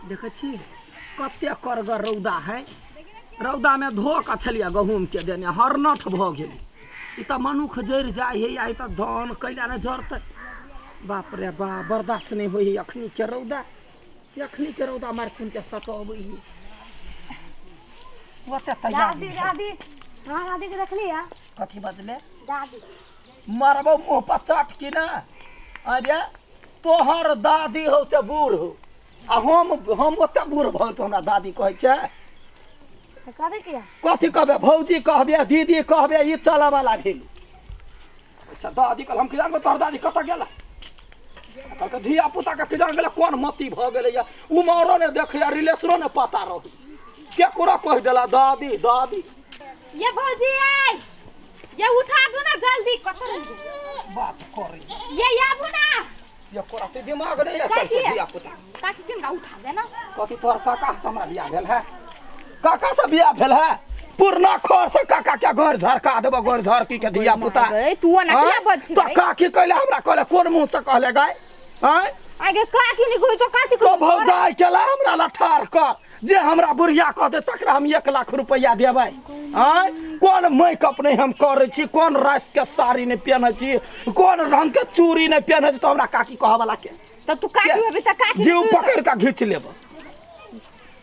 देखै छी कते करगर रौदा है। रौदामे धो कऽ छलियै गहूँमके देने, हरनठ भऽ गेलै। ई तऽ मनुख जरि जाइ है, आ ई तऽ धान कैला नहि जरतै? बाप रे बाप, बर्दाश्त नहि होइ है अखनीके रौदा। अखनीके रौदा मारि खूनके सतबै है। ओते तैयारी दादी भेल। दादी, हाँ, दादी के देखली है? कथी बजले? दादी। मरबो मुँह पर चट की ना। अरे तोहर दादी हो से बूढ़ हो, आ हम ओते बूढ़ भऽ तऽ हमरा दादी कहै छै? तऽ कहबे किया? कथी कहबे? भौजी कहबे, दीदी कहबे, ई चलऽ वाला भेल। अच्छा, दादी कहल हम कि जान तोहर दादी कतऽ गेला? कहलकै धिया पुता के कि जान गेलै कोन मती भऽ गेलैया, उमरो ने देखैया, रिलेशनो ने पता रहै, केकरो कहि देला दादी दादी। ये भौजी, आइ ये उठा दू ना जल्दी, कतऽ रहि गेल? बात करै। ये आबू ना। ये कोराते दिमाग नहीं है काकी। धिया पुता। काकी किनका उठा देना? कथी तोहर काका से हमरा बियाह भेल है? काका से बियाह भेल है? पुरना खर से काका के घर झरका देबो, घर झरकी के धिया पुता। गए तू ओना हाँ? किया बज तो काकी कहले हमरा, कहले कोन मुंह से कहले गाय? आँय? आगे काकी नहीं कोई तो काची? तो भौजाई केला हमरा लठार कर जे हमरा बुढ़िया कह दे तकरा हम 1 लाख रुपैआ देबै। आँय, कोन मेकअप नहि हम करै छी, कोन रास के साड़ी नहि पेन्है छी, कोन रंग के चूड़ी नहि पेन्है छी, तो हमरा काकी कहऽ वाला के? तब तू काकी होबी त काकी। जीव पकड़ के घींच लेब,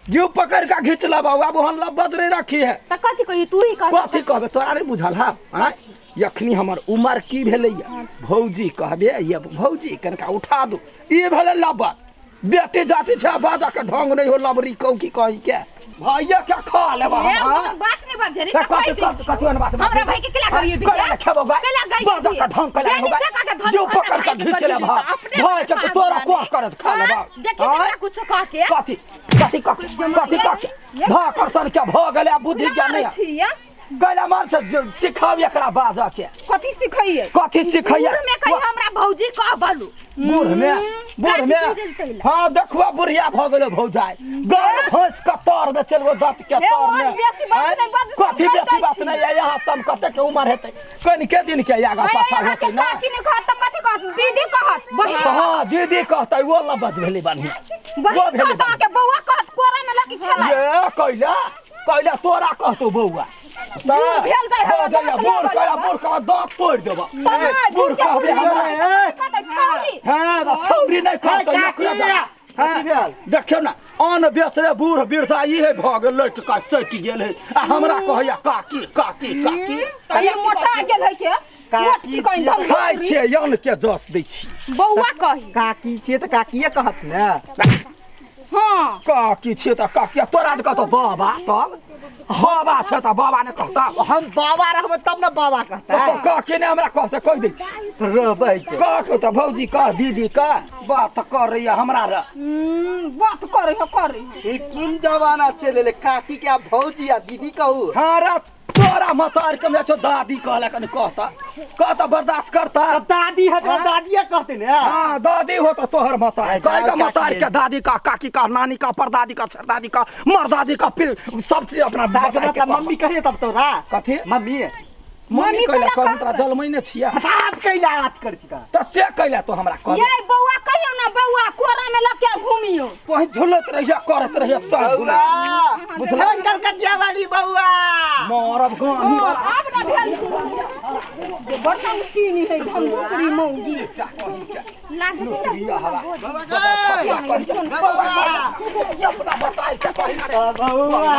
जीव पकड़ के घींच लेब। आब हम लब बजरे रखी है। त कथी कही? तू ही कह। कथी कहबे? तोरा नहि बुझल है? आँय, यखनी हमर उमर की भेलैया, भौजी कहबे, ये भौजी कनिका उठा दू, ई भेलै लबज। बेटी जाति छै, बाजा के ढंग नहीं हो, लबरी कहू की कही के भैया के खा लेब हम। ए, हाँ? ओहन बात नहीं बजे रे। ए, कथी कथी कथी ओहन बात? हमरा भाई के केला करिए? केला खेबो गाय? केला गाय? बाजा के ढंग केला जे होगा नीचे का के धन जीव पकड़ के घींच लेब। हाँ, भाई के तोरा को करत खा लेब। देखी हाँ? त कुछ कह के। कथी कथी कह के? कथी कह के? धाकर के भऽ गेलै, आब बुद्धि ज्ञान नहीं। छिया। गैला मान से सिखाब एकरा बाजऽ के। कथी सिखैये? कथी सिखैये? बूढ़ में कही हमरा भौजी कह बोलू। बूढ़ में, बूढ़ में। काकी बुझल तैला। हाँ, देखुआ, बुढ़िया भऽ गेलै भौजाई, गाल भैंस के तर में चलबो, दत के हे, तर ओहन में। बेसी बात आँय? नहि बाजू, कथी सब बेसी बाजै बात छी। नहि? यहाँ सब कते के उमर हेतै, कनिके दिन के आगा पाछा अहाँके हेतै ना। काकी नहि कहत तऽ कथी कहत? दीदी कहत, बहिन। तऽ हाँ, दीदी कहतै, ओ लबज भेलै बढ़िया, ओ बहिन भेलै। कहत अहाँके, बौआ कहत, कोरा में लऽ के खेलाय। ये कैला कैला तोरा कहतौ बौआ? बूढ़ भेल जाइ है, बजैया दाँत बूढ़ लागल कैला है। बूढ़ कह दाँत तोड़ि देबऽ। तऽ नहि, बूढ़ बूढ़ के कहबे बूढ़ हमरा। ए, कहतै छौरी। हाँ, तऽ छौरी नहि कहतै काकी, एकरा जा। हाँ, कथी भेल? देखियौ ने, अन्न बेचले बूढ़ वृद्धा इहे भऽ गेल, लटि कऽ सटि गेल है, आ हमरा कहैया काकी काकी काकी। तऽ ई मोटा गेल है के मोट की कहीं धम। खाइ छियै अन्न के जस दै छी। बौआ कही। काकी छियै तऽ काकिए कहत ने। हाँ। काकी छियै तऽ काकी, आ तोरा तऽ कहतौ बाबा, तब बाबा छै तऽ बाबा नहि कहता? हम बाबा रहबै तब ने बाबा कहता। तऽ काकी नहि हमरा कह से कहि दै छी। रहबै के कह के तऽ भौजी कह, दीदी कह, बात करैया हमरा र। बात करै हो, करै हो। ई कोन जमाना चलि एलै, काकी के आब भौजी आ दीदी कहू? हाँ रे, तोरा मतार के छौ दादी कहला, कनि कहता कहता बर्दाश्त करता? तऽ दादी है तऽ हाँ? दादिए कहते ने। हाँ, दादी हो तो तोहर मतार आइ कह जाओ के मतार काकी। के दादी का, काकी का, नानी का, परदादी का, छरदादी का, मरदादी का, फिर सब चीज अपना ताके मतार के मतलब कहबा। मम्मी कहिए तब तोरा। कथी? मम्मी। मम्मी मम्मी कैला कोना कहब? तोरा कहबै? जलमै ने छिया। साफ कैला बात कर छी तऽ? तऽ से कैला तो हमरा कह? ये बौआ कहियो ना, बौआ कोरा में लऽ के घूमियो। तोही झुलत रहिया, करत रहिया सह झुलत। बौआ बुझला? हे कलकतिया वाली बौआ। मरब गानी। आब ना भेल जे बड़का चीनी है धन दूसरी मौगी लाज नहीं। प्रिय हवा। बौआ गै। अपना बताइ के कही रे। बौआ।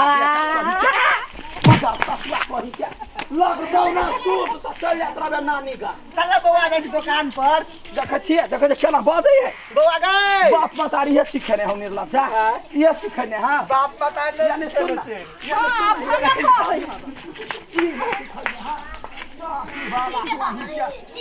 लग जाउ ना सूट तऽ चलि जाइत रहबै नानी गा। चल बौआ गै दुकान पर। देखै छियै, देखै छियै केना बजै है। बौआ गै। बाप मतारी हे सिखेने हम निर्लज्जा। हाँ? ये सिखेने। हाँ, बाप पता नहीं। यानी सुन ना। हाँ, आब हमरा कहै।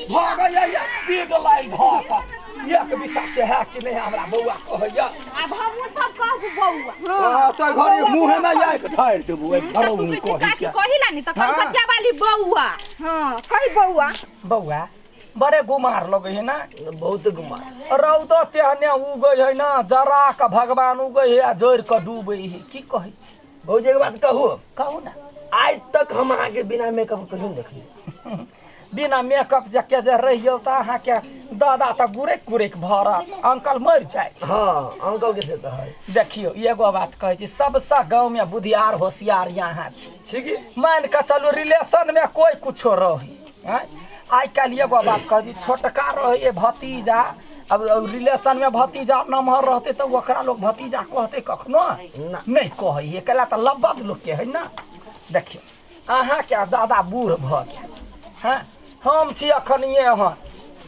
भऽ गेलै स्पीड लाइन धऽ कऽ एक बीता के है कि नहि हमरा बौआ कहैया। आब हमहूँ सब कहबू बौआ। हाँ, तऽ घरे मुँहे मे आबि ढारि देबू एहि तऽ तू घरौ कहै छी कही काकी के। कहिला नि तऽ हाँ। कलकतिया वाली बौआ, हाँ, कही बौआ। बौआ बड़े गुमार लगै है ना? बहुत गुमार। रौदो तेहने उगै है ना, जरा कऽ भगवान उगै है आ जरि कऽ डूबै है। की कहै छी? भौजी, एक बात कहू? कहू ना। आज तक हम अहाँके बिना मेकअप कहियो नहि देखली। बिना मेकअप जके जे रहियौ तऽ अहाँके दादा तऽ गुरेक गुरेक भरत, अंकल मरि जाय। हाँ, अंकल के से तऽ है। देखियौ, एगो बात कहै छी, सबसँ गाँवमे बुधियार होशियार यहाँ छी। छी की? मान कऽ चलू रिलेशन में कोई कुछो रही, आँय? आइ काल्हि एगो बात कहै छी, छोटका रहै भतीजा, अब रिलेशन में भतीजा नमहर रहतै तऽ ओकरा लोग भतीजा कहतै कखनो? ना। नहि कहै है, कैला तऽ लब्बत लोकके है ना। देखियौ, अहाँके दादा बूढ़ भऽ गेल, हँ, हम छी अखन एहन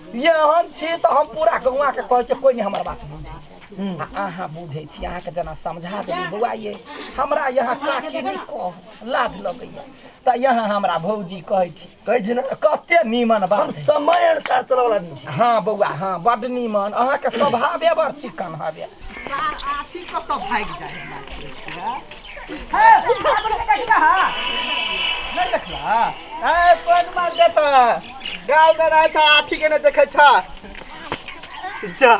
एहन छी तऽ हम पूरा गौआके कहै छियै, कोइ नहि हमर बात बुझै। आ अहाँ बुझै छी, अहाँके जेना समझा देली, बौआ ये हमरा यहाँ काकी नहि कहू, लाज लगैया, तऽ यहाँ हमरा भौजी कहै छी। कहै छी ना? कते नीमन बात। हम समय अनुसार चलऽ वाला आदमी छी। हाँ बौआ, हाँ, बड्ड नीमन, अहाँके स्वभावे बड़ चिकन हवे। आठी कतऽ भागि जाइ है? नहि देखला? ए, कोन मार दे छ? गाँव में रहै छ, आठी के नहि देखै छ। जा,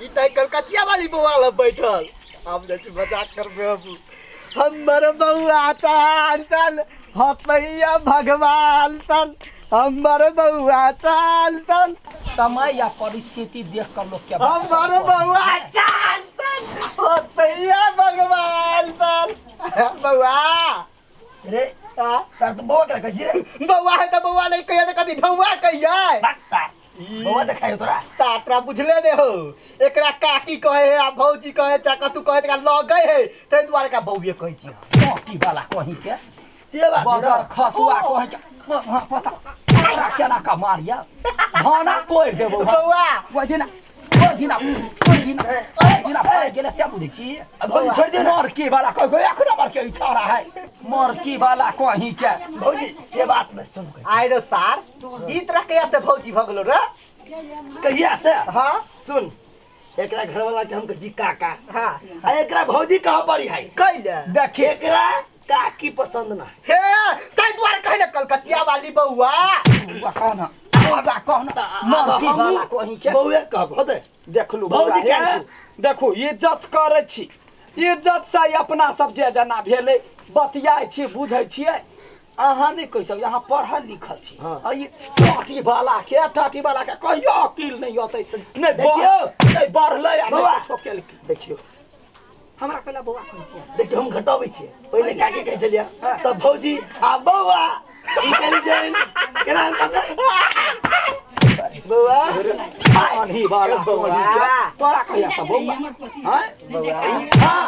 ई तऽ कलकतिया वाली बौआ लग बैठल। आब जाइ छी मजाक करबै हम। हमर बौआ चाल चल हसैया भगवान सन, हमर बौआ चाल चल। समय या परिस्थिति देख कर लोग के बात हमर बौआ चाल चल हसैया भगवान सन। बौआ रे हाँ? सर, तू बौआ केना कहै छी रे? बौआ है तऽ बौआ नहि कहिया तऽ कथी ढौआ कहिया? बाक सार, बौआ देखायो तोरा। तातरा बुझले ने हो, एकरा काकी कहे है आ भौजी कहे चा कतू कहे, एकरा लगे है, ताहि दुआरे एकरा बौए कहै छी। टोटी वाला कहीं के से बात है बजर ना? खसुआ कहीं के, हाँ, पता तोरा केना का मारिया भाना तोड़ि देबौ हम। बौआ ओहि दिना ओहि दिना ओहि दिना ओहि दिना भागि गेलै से बुझै छी। भौजी छोड़ि दियौ ना। मरकी वाला कहि कहि एक नंबर के इशारा है, मरकी वाला कहीं के। भौजी से बात में सुन कहै छी। आइ रे सार, ई तरह कहिया से भौजी भऽ गेलो रे? कहिया से? हाँ। सुन, एकरा घरवाला के हम कहै छी काका। हाँ। आ एकरा भौजी कह पड़ी है। कैले? देखिए, एकरा काकी पसंद ना है। हे, ताहि दुआरे कहले कलकतिया वाली बौआ। बौआ कहना, बौआ कहना, मरकी वाला कहीं के। बौए कहब होतै। देखलू भौजी बौआ, हे, कैंसिल। देखू, इज्जत करै छी, इज्जत से अपना सब जे जेना भेलै बतियाइ छी, बुझै छियै। अहाँ नहि कहि सकै, अहाँ पढ़ल लिखल छी। हाँ। आ ई टाटी वाला के, टाटी वाला के कहियो अकील नहि अतै, नहि देखियौ। नहि बढ़लै आ नहि बौआ। कुछो केलकै। देखियौ, हमरा कहला बौआ कहै छियै। देखियौ, हम घटबै छियै, पहिले काकी कहै छलियै, तब भौजी आ बौआ इंटेलिजेंट केना करबै? बौआ अनही वाला बौआ। कहीं के। तोरा कहिया से बौआ? हाँ? हाँ, हाँ,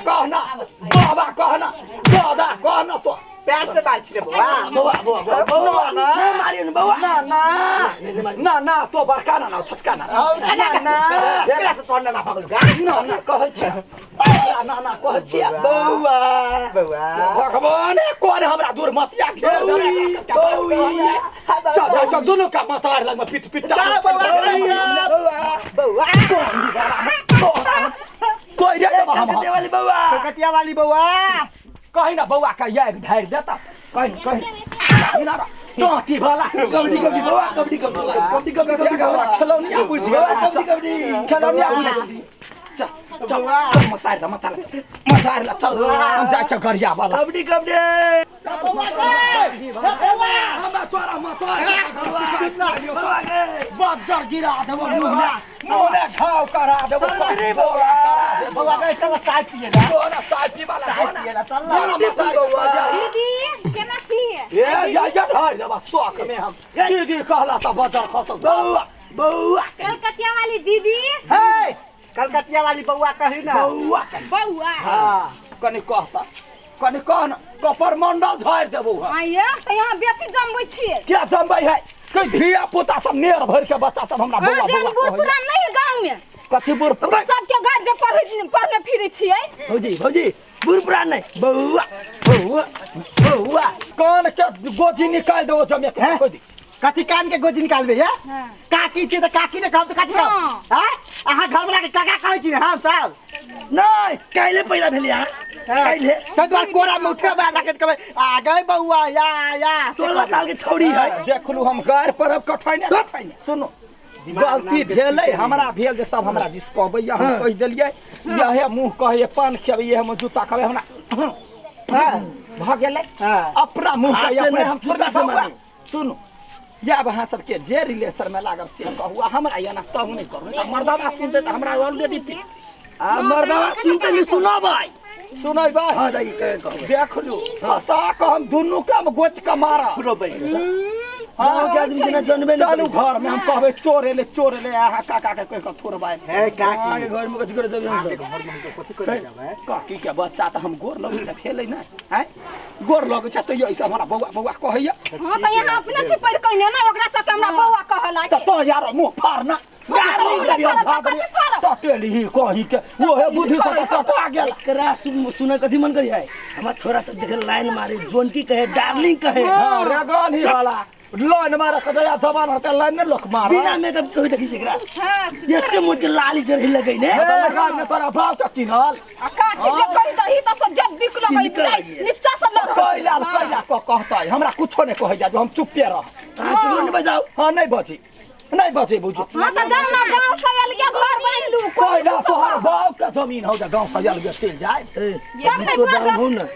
कहना बाबा, कहना दादा, कहना तो प्यार से बात छी रे बौआ। बौआ बौआ बौआ बौआ ना, नहि मारियौ ने बौआ। ना ना ना ना, तो बड़का ना ना, छोटका ना ना ना। केला से तोड़ ना भगलु का? ना ना कहै छियै, ना ना कहै छियै। बौआ बौआ भगवान कोन हमरा दूर मतिया घेर देने, एकरा सबके बात कहैया। चल चल चल, दुनू का मतार लगमे पिट पिट। जा बौआ, बौआ बौआ तोड़ि देबो हम। कलकतिया वाली बौआ। कलकतिया वाली बौआ। कही ना बौआ के याग ढारि देता, कही कही ना टाटी वाला। कबड्डी कबड्डी बौआ, कबड्डी कबड्डी कबड्डी कबड्डी कबड्डी हमरा खेलौनिया बुझि बौआ गेल, कबड्डी कबड्डी खेलौनिया बुझै छी। चल चल चल, मतार ला, मतार ला, चल मतार ला, चल हम जाइ छ गरिया वाला। कबड्डी कबड्डी। हमरा तोरा मतार बौआ गे बज्जर गिरा देबो, मुँह में मुँह में घाव करा देबो। संतरी बौआ। बौआ के चल चाय पिए ला। तोरा चाय पीबा ला, चाय पिए ला, चल ना। ना मतार बौआ। दीदी केना छी? ए या या ढारि देबा शौक में हम। दीदी कहला तऽ बज्जर खसल। बौआ बौआ कलकतिया वाली दीदी। हे, कलकतिया वाली बौआ कही ना। बौआ बौआ। हाँ। कनि कहता, कनि कह न, कपर मंडल झाड़ि देबौ हम। आइए तऽ यहाँ बेसी जमबै छियै। क्या जमबै है? कोई धिया पुता सब नेर भरि के बच्चा सब हमरा अहाँ बौआ जेहन बौआ बूढ़ कहैया। पुरान नहि है गाँव में? कथी बूढ़ पुरान? सबके घर जे पढ़े पढ़ने फिरै छियै। भौजी भौजी बूढ़ पुरान नहि बौआ। बौआ बौआ कान के गोजी निकालि देबौ जमे के हैं? कहि दै छी। कथी कान के गोजी निकालबे या? हाँ। काकी छियै तऽ काकी ने कहब तऽ कथी कहब? हाँ। हाँ? अहाँ घरवला के काका कहै छी ने हम सब? नहि, काल्हि पैदा भेलियै अहाँ, काल्हि। ताहि दुआरे कोरा में उठेबै लागत कहबै आ गए बौआ या या। 16 साल के छौड़ी है। देखलू हम गारि पड़ब कठैने कठैने। सुनू, गलती भेलै हमरा, भेल जे सब हमरा दिस कहबैया, हम कहि देलियै यहे मुँह कहैया पान खेबै, हम जूता खेबै, हमरा हाँ। भऽ गेलै। हाँ। अपना मुँह हाथ कहैया से अपने नहि, हम जूता छोड़ि से बौआ। मारू। सुनू, या अहाँ सबके जे रिलेशन में लागब से कहू आ हमरा एना तंग नहि करू, नहि तऽ मर्दाबा सुनतै तऽ हमरा ऑलरेडी पीट। आ मर्दावा सुनते नहीं सुनबै। सुनैबै? हां दाई कह कहबै। देख लू, फंसा कऽ हम दुनू के हम गोति कऽ मारब। गाँव के आदमी जेना जनबे नहीं। चलू घर में, हम कहबै चोर एलै, चोर एलै, अहाँ काका के कहि कऽ थोड़बै। हे काकी, अहाँके घर में कथी करे जेबै हमसब? घर में हमसब कथी करे जेबै? काकी के बच्चा तऽ हम गोर लगै तऽ फेलै नहि आँय, गोर लगै छै तैयो ऐसे हमरा बौआ बौआ कहैया। हाँ तऽ यहाँ अपने छी पढ़ि कऽ ने ओकरा सबके हमरा बौआ कहऽ लागे। तऽ तो यार मुँह फाड़ ना। गाली गाली टटेली ही कही के ओहे बुद्धि से तऽ टटा गेल। एकरा सुने कथी मन करी है? हमार छोरा सब देखे लाइन मारे, जोनकी कहे, डार्लिंग कहे। हाँ रेगन ही वाला लाइन मारे के जया जवान होते लाइन ने लोक मारे। बिना मेकअप के होई देखी छै एकरा। हाँ एते मोट के लाली जरही लगै ने। रेगन ने तोरा बाप तक चिन्हल। आ काकी जे कही दही तऽ सब जद दिक लगै निकल लगिए। नीचा से लग। कैला कैला क कहतै हमरा कुछो नहि कहै जा, जो हम चुप्पे रह। अहाँ केकरो नहि बजाउ। हाँ नहीं बजी, नहीं बजे बुझू। हाँ तऽ जाउ ना गाँव से अलगे घर बान्हि लू। कैला तोहर बाप के जमीन हौ जे गाँव से अलगे चलि जाए। ए, तब तो नहि दाम बाजब। हो ना।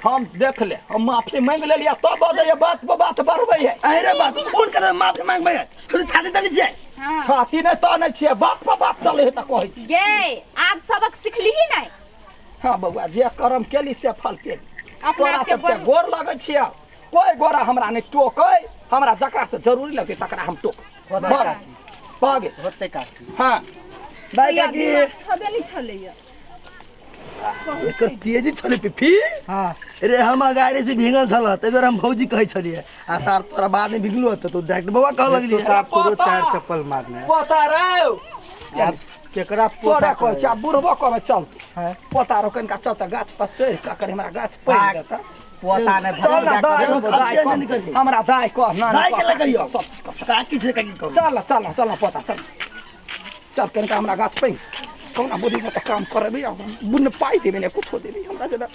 हम देख ले, हम माफी मांगि लेलियै तब बजैया बात पर बात बढ़बै है। अरे बात फोन कर माफी मांगबै फिर छाती तनी छै। हाँ छाती नहि तऽ नहि छियै, बात पर बात चलै है तऽ कहै छी। गे आब सबक सिखलीही नहि? हाँ बौआ, जे कर्म केली से फल पेली। अपना तोरा आपके सबके बड़- गोर लगै छियै, कोई गोरा हमरा नहि टोकै, हमरा जकरा से जरूरी लगतै तकरा हम टोक। भऽ गेल। होते काकी। हाँ बाय काकी। छबे नहि छलैया। एकर तेजी छलै पिफी। हाँ रे हम अगाड़े से भींगल छल तै दुआरे हम भौजी कहै छलियै, आ सार तोरा बाद में भींगलो त तू डायरेक्ट बौआ कहऽ तो लगलियै। साहब तोरो पोता। चार चप्पल मारने। पोता रे आब केकरा तोरा पोता कहै छै, बुढ़बो कहबै चल तू। हैं? पोता रो कनिका चल तऽ गाछ पर चढ़ि कऽ कनि हमरा गाछ पैघ देतऽ। पोता ने चल ना दाइ, हम दाइ अब कह, नहीं करी। हमरा दाइ कह ना। दाइ के लगैयो। सब चीज कह। काकी छै, काकी कहू। चल चल चल पोता चल चल कनिका हमरा गाछ पैघ कहुना बुद्धि से तऽ काम करेबै, आ बुन पाइ देबै ने कुछो देबै हमरा जेना।